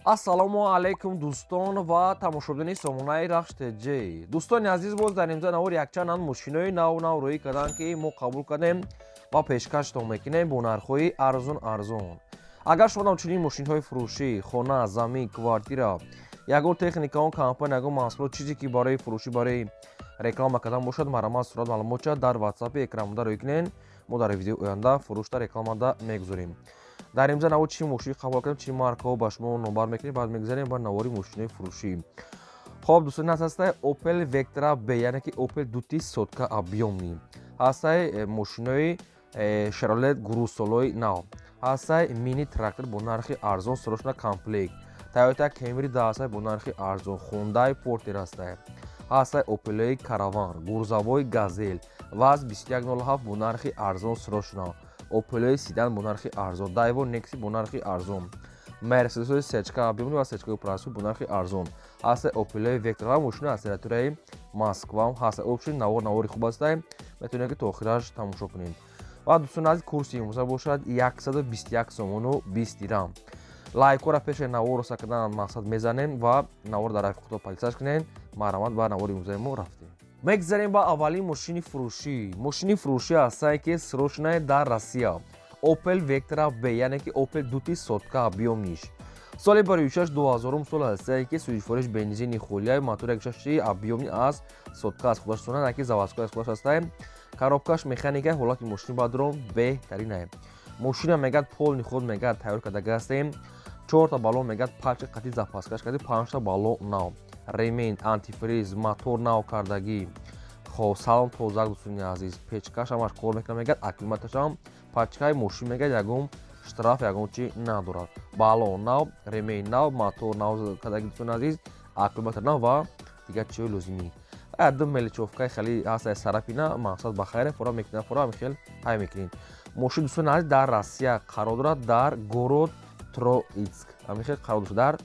Ассалому алайкум, дӯстон ва тамошобинони сомонаи Рахш ТЖ. Дӯстони азиз, боз дар имза навор якчанд мошинои нав нав рӯӣ карданд, ки мо қабул кардем ва пешкаштон мекунем бо нархҳои арзон арзон. Агар шумо ҳамчунин мошинҳои фурӯшӣ, хона, замин, квартира, ягон техника, он компания, ягон маҳсулот, чизе ки барои фурӯшӣ, барои реклама кардан бошад, марҳамат, сурат маълумотча дар ватсапи экранбуда рӯй кунед. Мо дар видеои оянда фурӯшта, рекламада мегузорем. Дар имза навор чӣ мошин қабул кардем, чӣ маркаҳо ба шумо номбар мекунем, баъд мегузарем ба навори мошинои фурӯшӣ. Хоб, дӯстони, ҳастаи Opel Vectra B, яъне ки Opel дути сотка объёмный ҳастаи, мошинои Chevrolet Cruze солҳои нав ҳастаи, мини трактор бо нархи арзон, срочно комплект, Toyota Camry ҳастаи бо нархи арзон, Hyundai Porter ҳастаи, ҳастаи Opel Caravan, грузовой Газель ВАЗ 2107 бо нархи арзон, срочно Opel седан бо нархи арзон, Daewoo Nexia бо нархи арзон, Mercedes сечка объёмный ва сечкаи простой бо нархи арзон ҳастаи, Opel Vectra ва мошини аз территорияи Москва ҳастаи. Общий навор навори хуб ҳастаи, метавонед, ки то охираш тамошо кунед. Ва, дӯстони азиз, курси имрӯза бошад 121 сомону 20 дирам. Лайкҳоро пеши наворро сакадан мақсад мезанем ва навор дар рафиқото подписаться кунед. Марҳамат, ба навори имрӯзаи мо рафтем. Мегзарем ба аввалин мошини фурӯшӣ. Мошини фурӯшӣ ҳастае, ки срочное дар Россия, Opel Vectra B, яъне ки Opel дути сотка объёмныйш, соли барои 2000 сол ҳастае, ки сӯзишвориш бензини холия, мотор якшаши объёмный аз сотка аз худаш сона, ки заводской аз худаш ҳастае, коробкаш механика. Ҳолати мошини бадрон беҳтаринае. Мошина мегӯяд, полный ход мегӯяд, тайёр кардага ҳастем. Чорта баллон мегӯяд, пачка қати запаскаш кади, панҷта баллон нав, ремень, антифриз, мотор нав кардагӣ. Хоб, салон тоза, дӯстони азиз, печкаш ҳамаш кор мекунад, мегӯяд, аккумуляторшам пачкаи. Мошин мегӯяд, ягон штраф, ягон чи надорад. Баллон нав, ремень нав, мотор нав кардагӣ, дӯстони азиз, аккумулятор нав ва дигар чиҳои лозимӣ. Ду мелочёвкаи хеле ҳаста, царапина, мақсад ба хайре фора мекунад, фора ҳамин хел ҳай мекунед. Мошин, дӯстони азиз, дар Россия қарор дорад, дар город Троицк ҳамин хел қарор дошт, дар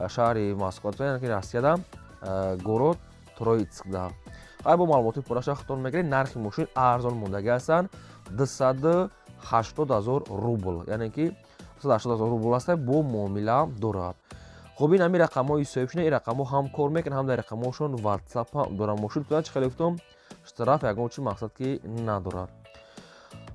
шаҳри Москва, яъне ки Россияда, город Троицкда. Ай, бо маълумоти пурраша худтон мегиред. Нархи мошин арзон мондагӣ ҳастанд, 280 000 рубл, яъне ки 280 000 рубл аста, бо муомила дорад. Хуб, ин ҳамин рақамҳои соҳиб шуда, ин рақамҳо ҳам кор мекунад, ҳам дар рақамҳошон ватсап ҳам дорад. Мошин чӣ хеле гуфтам, штраф, ягон чи мақсад ки надорад.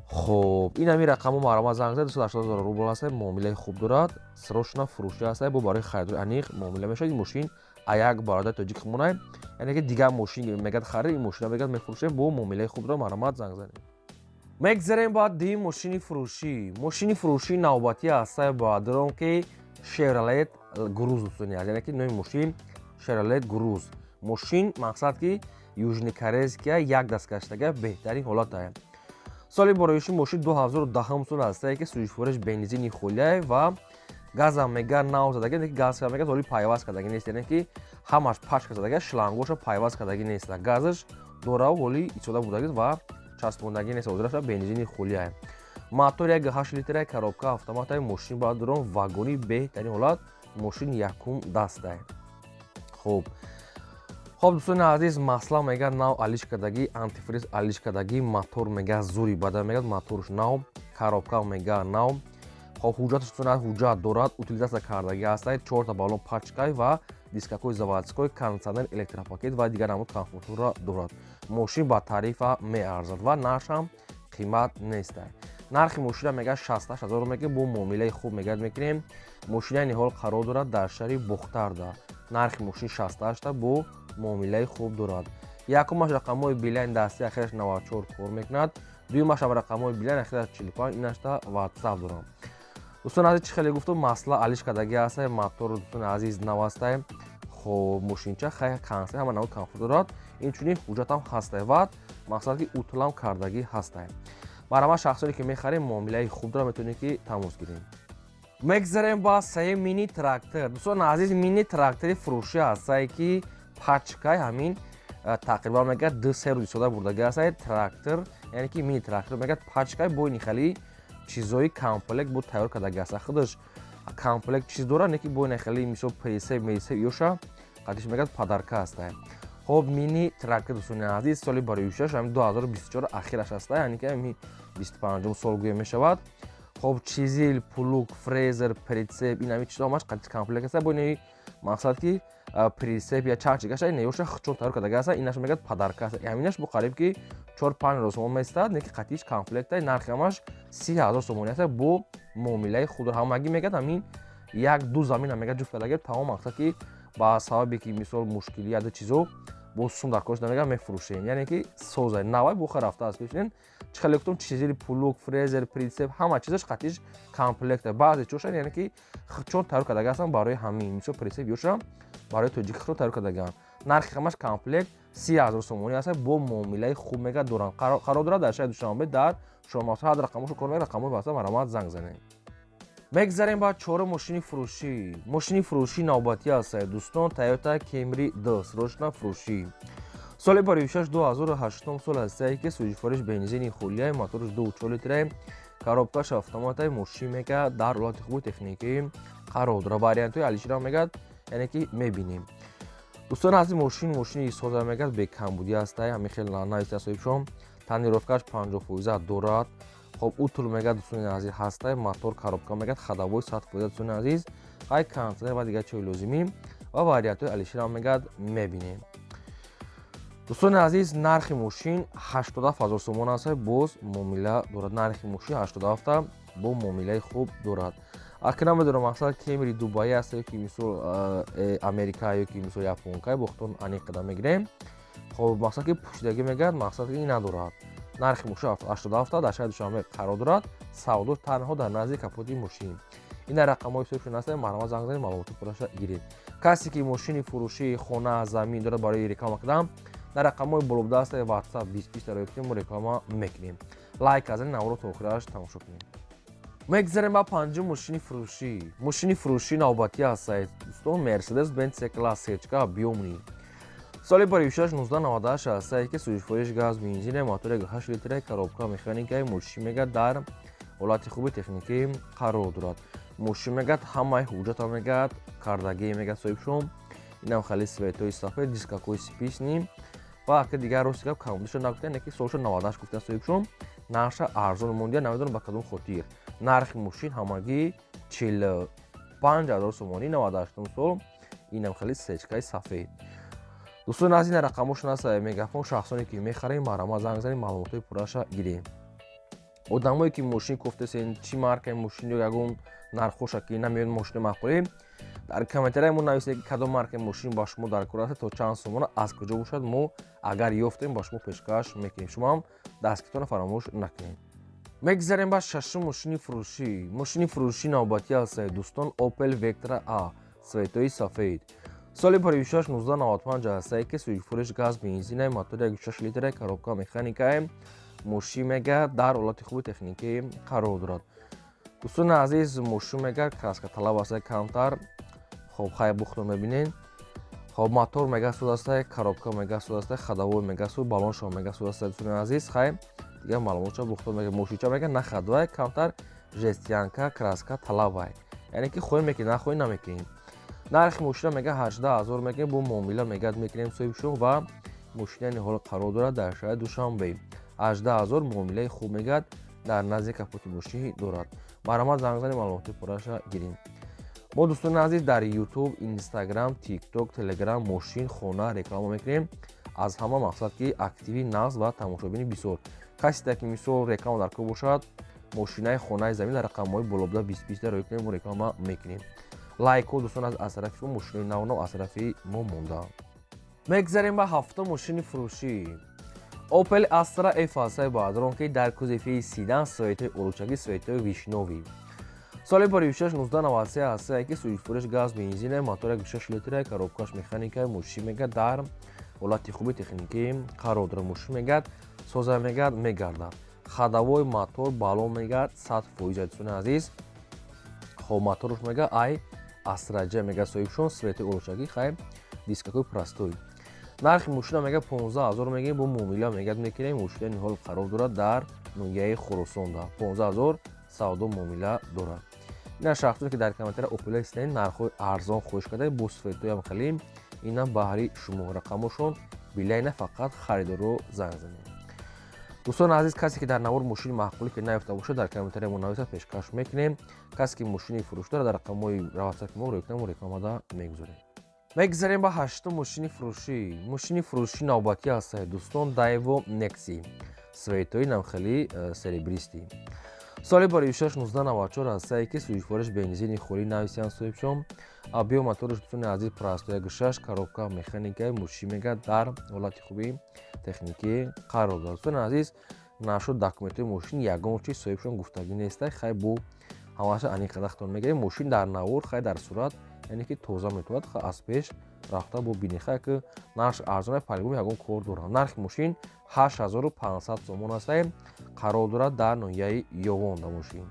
Хуб, ин ҳамин рақамҳо, марҳамат, занг зад. 280 000 рубл аста, муомилаи хуб дорад, срочно фурӯшӣ аста, бо барои харидори аниқ муомила мешавад. Ин мошин аяк бародари тоҷик хумонай, яъне ки дигар мошин мегӯяд харид, ин мошина мегӯяд, мефурӯшем, бо муомилаи хуб дорад. Марҳамат, занг занед. Мегзарем ба дуюм мошини фурӯшӣ. Мошини фурӯшии навбатӣ ҳастаи, бародарон, ки Chevrolet Cruze, дӯстони азиз, яъне ки номи мошин Chevrolet Cruze. Мошин мақсад ки южнокорейская, як дасткаштага, беҳтарин ҳолатае. Соли бороиши мошин 2010 сол ҳастае, ки сӯзишвориш бензини холияе ва газам мега нав задаги, ки газ мега ҳоли пайваст кардаги нест, яъне ки ҳамаш пачка задаги, шлангоша пайваст кардаги нест, газаш дораву ҳоли истифода бурдаги ва часпондагӣ нест. Ҳозираша бензини холияе, мотор 1,8 литра, коробка автоматаи. Мошин, бародарон, вагони, беҳтарин ҳолат, мошин якум дастае. Хуб, дӯстони азиз, масла мегӯяд, нав алиш кардагӣ, антифриз алиш кардагӣ, мотор мегӯяд, зури бада, мегӯяд, моторш нав, коробка мегӯяд, нав. Хоб, ҳуҷҷаташ, дӯстони азиз, ҳуҷҷат дорад, утилизация кардагӣ ҳастаи, чорта баллон пачкай ва дискакҳои заводской, кондитсионер, электропакет ва дигар намуд комфортура дорад. Мошин ба тарифа меарзад ва нархшам қимат нестай. Нархи мошина мегӯяд, 68 000 мегӯяд, бо муомилаи хуб мегӯяд, мекунем. Мошина ниҳол қарор дорад дар шаҳри Бохтарда. Нархи мошин 68та, бо муомилаи хуб дорад. Якумаш рақамҳои Билайн дасти, ахираш 94 кор мекунад, дуюмаш ҳам рақамҳои Билайн, ахираш 45, инашта ватсап дорам. Дӯстони азиз, чӣ хеле гуфтум, масла алиш кардагӣ ҳастай, мотор, дӯстони азиз, нав ҳастай. Хоб, мошинча хай кансе, ҳама навъ комфорт дорад, инчунин ҳуҷҷатам ҳастай ва мақсад ки утулам кардагӣ ҳастай. Барама шахсоне ки мехарем, муомилаи хуб дорад, метавонед, ки тамос гирем. Мегзарем ба сеюм мини трактор. Дӯстони азиз, мини трактори фурӯшӣ ҳастае, ки пачкаи ҳамин тақрибан мегӯяд, 2-3 рӯз истода бурдагӣ ҳастае трактор, яъне ки мини трактор мегӯяд, пачкаи бо ини чизои комплект бо тайёр кардагӣ ҳаста. Худаш комплект чиз дорад, не ки бо ини мисол прицеп мрицеп ёша қадиш, мегӯяд, подарка ҳастае. Хоб, мини трактор, дӯстони азиз, соли барои ҳамин 2024 ахираш ҳаста, яъне ки ҳамин 25 сол гӯя мешавад. Хоб, чизил, плуг, фрезер, прицеп, ин ҳами чизо ҳамаш қатиш комплект аст. Бо ини мақсад ки прицеп я чанд чи гаша, ин ёша чун тайёр кардага аст, инаш мегӯяд подарка аст. Ҳаминаш бо қариб ки 4-5 ҳазор сомон местад, не ки қатиш комплект, нархи ҳамаш 30 000 сомонӣ аст, бо муомилаи худ. Ҳамагӣ мегӯяд ҳамин як ду замина мегӯяд ҷуфт кардаги тамом. Мақсад ки ба сабабе ки мисол мушкили яда чизо бо сум дар корш намегӯяд, мефурӯшем, яъне ки соза навай буха рафтааст. Бибинед, чӣ хеле гуфтум, чизили, плуг, фрезер, прицеп, ҳама чизаш қатиш комплект. Баъзе чошан, яъне ки чон тайёр кардага ҳастанд барои ҳамин, мисол прицеп ёша барои тоҷики худро тайёр кардагаанд. Нархи ҳамаш комплект 30 000 сомонӣ аст, бо муомилаи хуб мегӯяд доранд. Қарор дорад дар шаҳри Душанбе, дар Шомасо. Ҳад рақамошо кор мекунад, рақамҳои васта, марҳамат, занг занед. Мегзарем ба чорум мошини фурӯшӣ. Мошини фурӯшӣ навбатӣ аст, дӯстон, Тойота Кемри д срочно фурӯшӣ. Соли баришаш 2008 сол ҳастае ки сӯзишвориш бензини хулияй, моторш 2,4 литрае, коробкаш автоматай. Мошин мегӯяд дар ҳолати хуби техникӣ қарор дорад. Вариантҳои алишира мегӯяд, яъне ки мебинем, дӯстон аз мошин. Мошини соза мегӯяд бекамбудӣ ҳастай, ҳамин хел нависта соҳибшон. Тонировкаш 50% дорад. Хоб, утул мегӯяд, дӯстони азиз, ҳастай. Мотор, коробка мегӯяд, ходовой 100%, дӯстони азиз. Хай, кондитсионер ва дигар чиҳои лозимӣ ва вариантҳои алишира мегӯяд мебинем, дӯстони азиз. Нархи мошин 87 000 сомон аст, боз муомила дорад. Нархи мошин 87 бо муомилаи хуб дорад. Аки намедонам, мақсад Кемри Дубаи аст ё ки мисол Америка ё ки мисол Японка, бохтон аниқ қадам мегирем. Хоб, мақсад ки пӯшидагӣ мегӯяд, мақсад ки надорад. Нархи мошин 87, дар шаҳри Душанбе қарор дорад. Савдо танҳо дар назди капоти мошин. Ин дар рақамҳои ҳисобшон аст, марҳамат, занг занед, маълумоти пурраша гиред. Касе ки мошини фурӯшии, хона, замин дорад барои реклама кардан, дар рақамҳои болобуда WhatsApp 20 ро кунем, мо реклама мекунем. Лайк казани, наворо то охираш тамошо кунем. Мегзарем ба панҷум мошини фурӯшӣ. Мошини фурӯшӣ навбатӣ аст, дӯстон, Мерседес Бенц С-класс сечка объёмный. Соли баришаш 1998 ҳастае ки сӯзишвориш газ бензине, мотори 8 литре, коробка механикаи. Мошин мегӯяд дар ҳолати хуби техникӣ қарор дорад. Мошин мегӯяд ҳамаи ҳуҷҷата мегӯяд кардагӣ мегӯяд соҳибшон. Инам хеле цветои сафед, дискакои спичный ва ака дигар рости гап камбудиша нагуфтан, яки солша 98 гуфтан соҳибшон. Нархша арзон мондия, намедонам ба кадом хотир. Нархи мошин ҳамагӣ 45 000 сомонӣ, 98 сол, инам хеле сечкаи сафед. Дӯстони азиз, ин рақамошон аст мегафон. Шахсоне ки мехарем, марҳамат, занг занед, маълумотҳои пурраша гирем. Одамое ки мошин кофтесен, чӣ маркаи мошин ё ягон нархоша ки намеёд, мошини маъқулӣ дар комментарияи мо нависед, ки кадом маркаи мошин ба шумо дар кор аст, то чанд сомона, аз куҷо бошад. Мо агар ёфтем, ба шумо пешкаш мекунем. Шумоам дастгиритонро фаромӯш накунед. Мегзарем ба шашум мошини фурӯшӣ. Мошини фурӯшӣ навбатӣ аст, дӯстон, Opel Vectra A цветои сафед. Соли паришаш 1995 ҳастае ки сӯзишвориш газ бензине, мотори 1,6 литре, коробка механикае. Мошин мегӯяд дар ҳолати хуби техникӣ қарор дорад. Дӯстони азиз, мошин мегӯяд краска талаб аст камтар. Хоб, хай, бухто мебинед. Хоб, мотор мегӯяд суд аст, коробка мегӯяд суд аст, ходовой мегӯяд суд, баллоншо мегӯяд суд аст. Дӯстони азиз, хай, дигар маълумотша бухто мегӯяд. Мошинча мегӯяд на ходовая, камтар жестянка, краска талабай, яъне ки хоҳем мекунем, нахоҳем намекунем. Нархи мошина мегӯяд 18 000 мекунем, бо муомила мегӯяд мекунем соҳибшон. Ва мошина ниҳол қарор дорад дар шаҳри Душанбе. 18 000, муомилаи хуб мегӯяд дар назди капоти мошин дорад. Марҳамат, занг занед, маълумоти пурраша гирем. Мо, дӯстони азиз, дар Ютуб, Инстаграм, Тикток, Телеграм мошин, хона реклама мекунем. Аз ҳама мақсад ки активи нағз ва тамошобини бисёр. Касете ки мисол реклама дар кор бошад, мошинаи, хонаи, замин, дар рақамҳои болобуда 20 20 роӣ кунем, мо реклама мекунем. Лайкҳо, дӯстон, аз тарафи шумо мошинои нав нав аз тарафи мо мондаанд. Мегзарем ба ҳафтум мошини фурӯшӣ. Opel Astra F ҳастаи баъдрон ки дар кузови седан, цветои уручагӣ, цветои вишнёвый. Соли паришаш 1993 ҳастае ки сӯзишвориш газ бензине, мотор 1,6 литре, коробкаш механика. Мошин мегӯяд дар ҳолати хуби техникӣ қарор дорад. Мошин мегӯяд соза, мегӯяд мегардад. Ходовой, мотор, баллон мегӯяд 100%, дӯстони азиз. Хоб, моторш мегӯяд ай Астра Ҷ мегӯяд соҳибшон, цвети уручагӣ, хай, дискакои простой. Нархи мошина мегӯяд 15 000 мегӯем, бо муомила мегӯяд мекунем. Мошина ниҳол қарор дорад дар ноҳияи Хуросонда. 15 000 савдо муомила дорад. Ина шахсоне ки дар комментария Опела истед, нархҳои арзон хоҳиш карда бо цветоям хеле, инам баҳри шумо. Рақамошон билайна, фақат харидорро занг занед. Дӯстони азиз, касе ки дар навор мошини маъқулӣ ки наёфта бошад, дар комментария мо нависад, пешкаш мекунем. Касе ки мошини фурӯш дорад, дар рақамҳои ватсапи мо рекламу рекламада мегузорем. Мегзарем ба ҳаштум мошини фурӯшӣ. Мошини фурӯшӣ навбатӣ ҳастад, дӯстон, Daewoo Nexi. Цветои намхели серебристый. Соли барои 1994 ҳастае ки сӯзишвориш бензини холӣ нависиянд соҳибшон. Объём моторш, дӯстони азиз, простой 6, коробка механика. Мошин мега дар ҳолати хуби техникӣ қарор дорад. Дӯстони азиз, нашуд документҳои мошин ягон чиз соҳибшон гуфтагӣ нестай. Хай, бу ҳамаша аниқадахтон мегирем. Мошин дар навор, хай, дар сурат, яъне ки тоза метавонад, аз пеш рафта бо бинӣ. Хай, ки нархш арзона, по-любому ягон кор дорад. Нархи мошин 8500 сомон ҳастай, қарор дорад дар ноҳияи Ёвон да мошин.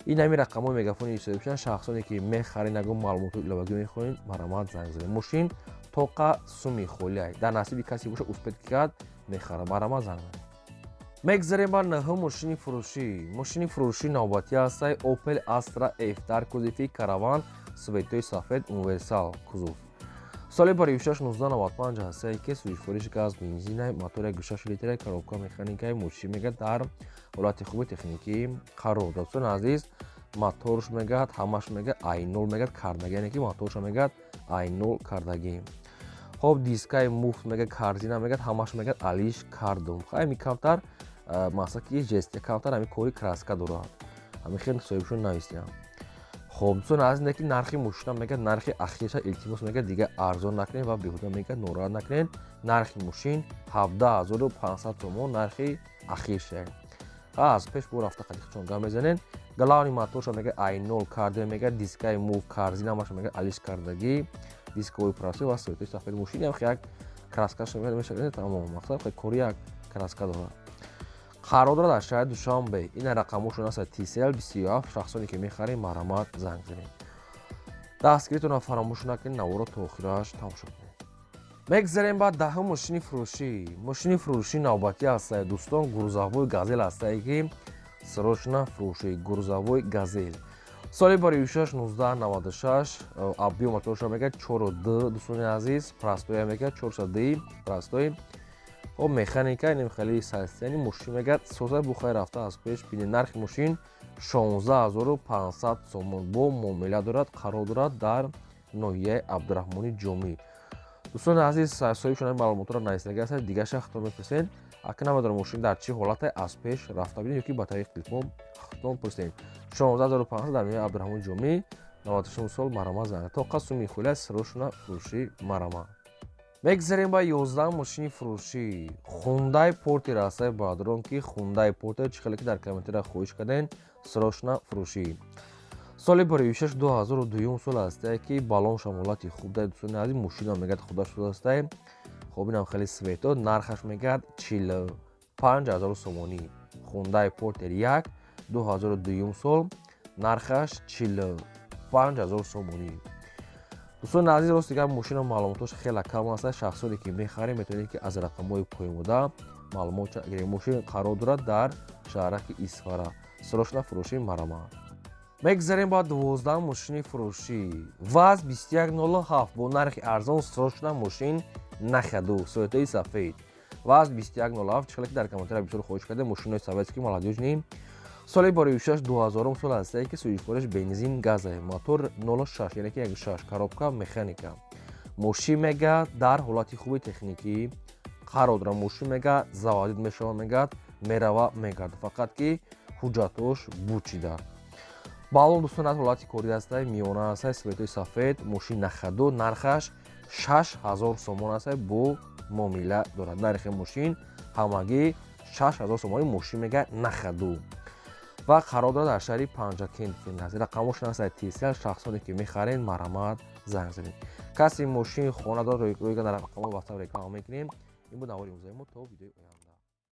Ин ҳамин рақамҳои мегафони ҳисобишан. Шахсоне ки мехарен, ягон маълумоти иловагӣ мехоҳед, марҳамат, занг занед. Мошин тоқа суми холиай, дар насиби касе боша, успеть кард, мехарад, марҳамат, занг занед. Мегзарем ба нӯҳум мошини фурӯшӣ. Мошини фурӯшӣ навбатӣ ҳастай Opel Astra F дар кузови караван, цветои сафед, универсал кузов. Соли барои 1995 ҳастае ки сӯзишвориш газ бензина, мотор 6 литра, коробка механикаи. Мошин мега дар ҳолати хуби техникӣ қарор дод. Дӯстони азиз, моторш мегӯяд, ҳамаш мега ай нол мегӯяд кардагӣ, яъне ки моторша мегӯяд ай нол кардагӣ. Хоб, дискаи муфт мега, корзина мегӯяд, ҳамаш мегӯяд алиш кардум. Хай, ами камтар масъала ки жест камтар ами кори краска дорад, ами хел соҳибшон нависиям. Хоб, дӯстони азиз, не ки нархи мошина мегӯяд, нархи ахирша, илтимос мегӯяд, дига арзон накунед ва беҳуда мегӯяд нороҳат накунед. Нархи мошин 17 500 сомон, нархи ахирша. Аз пеш бо рафта қадиқчон гап мезанед. Главный моторша мегӯяд ай нол карде, мегӯяд дискаи муфт, корзина ҳамаша мегӯяд алиш кардагӣ, дисковой простой ва цветои сафед. Мошин ям як краскаша мегӯяд, тамом, мақсад кори як краска дорад. Қарор дорад дар шаҳри Душанбе. Ина рақамҳошон аст: Tcell 27. Шахсоне ки мехарем, марҳамат, занг занед. Дастгиритонро фаромӯш накунед, наворо то охираш тамошо кунед. Мегзарем ба даҳум мошини фурӯшӣ. Мошини фурӯшӣ навбатӣ ҳастае, дӯстон, грузовой Газел ҳастае ки срочно фурӯшӣ. Грузовой Газел соли барои 1996, объём моторша мегӯяд 4 д. Дӯстони азиз, простоя мегӯяд 4 д простой. Хоб, механика, инем хеле состояние мошин мегӯяд соза, бухай рафта аз пеш бинед. Нархи мошин 16 500 сомон, бо муомила дорад, қарор дорад дар ноҳияи Абдураҳмони Ҷомӣ. Дӯстони азиз, соҳибшон маълумотро нависдагӣ аст, дигар шахтон мепурсед. Ака, намедонам мошин дар чӣ ҳолате, аз пеш рафта бинед ёки ба тариқи телефон худтон пурсед. 16 500 дар ноҳияи Абдураҳмони Ҷомӣ, 98 сол. Марҳамат, занг. Тоқа суми хуля, срочно фурӯшӣ, марҳамат. Мегзарем ба 11 мошини фурӯшӣ. Хундай Портер ҳастаи, бародарон, ки Хундай Портер чӣ хеле ки дар комментария хоҳиш кардем, срочно фурӯшӣ. Соли барои 2002 сол ҳастае ки баллоншам ҳолати хуб дар. Дӯстони азиз, мошинам мегӯяд худаш шудастае. Хоб, инам хеле цвето. Нархаш мегӯяд 45 000 сомонӣ. Хундай Портер як 2002 сол, нархаш 45 000 сомонӣ. Дӯстони азиз, рости гап, мошина маълумотош хеле кам аст. Шахсоне ки мехарем, метавонед ки аз рақамҳои поёнбуда маълумот гирем. Мошин қарор дорад дар шаҳраки Исфара. Срочно фурӯшӣ, марҳамат. Мегзарем ба 12 мошини фурӯшӣ. ВАЗ 2107 бо нархи арзон, срочно мошин на ходу, цветои сафед. ВАЗ 2107 чихеле ки дар комментария бисёр хоҳиш кардем, мошинои советский молодёжный. Соли барои 2000 сол ҳастае ки сӯзишвориш бензин газа, мотор 06, яъне ки 16, коробка механика. Мошин мега дар ҳолати хуби техникӣ қарор дорад. Мошин мега заводить мешавад, мегӯяд мерава, мегард, фақат ки ҳуҷҷатош бучида. Баллон, дӯстон, аз ҳолати корӣ ҳастай, миёна ҳастай, цветои сафед. Мошин на ходу, нархаш 6000 сомон ҳастай, бо муомила дорад. Нархи мошин ҳамагӣ 6000 сомони. Мошин мега на ходу ва қарор дорад дар шаҳри Панҷакент. Рақамошон ҳастад Tcell. Шахсоне ки мехаред, марҳамат, занг занед. Касе мошин хона дорад, ройгон дар рақамҳои ватсап реклама мекунем. Ин буд навори имрӯзаи мо. То видеои оянда.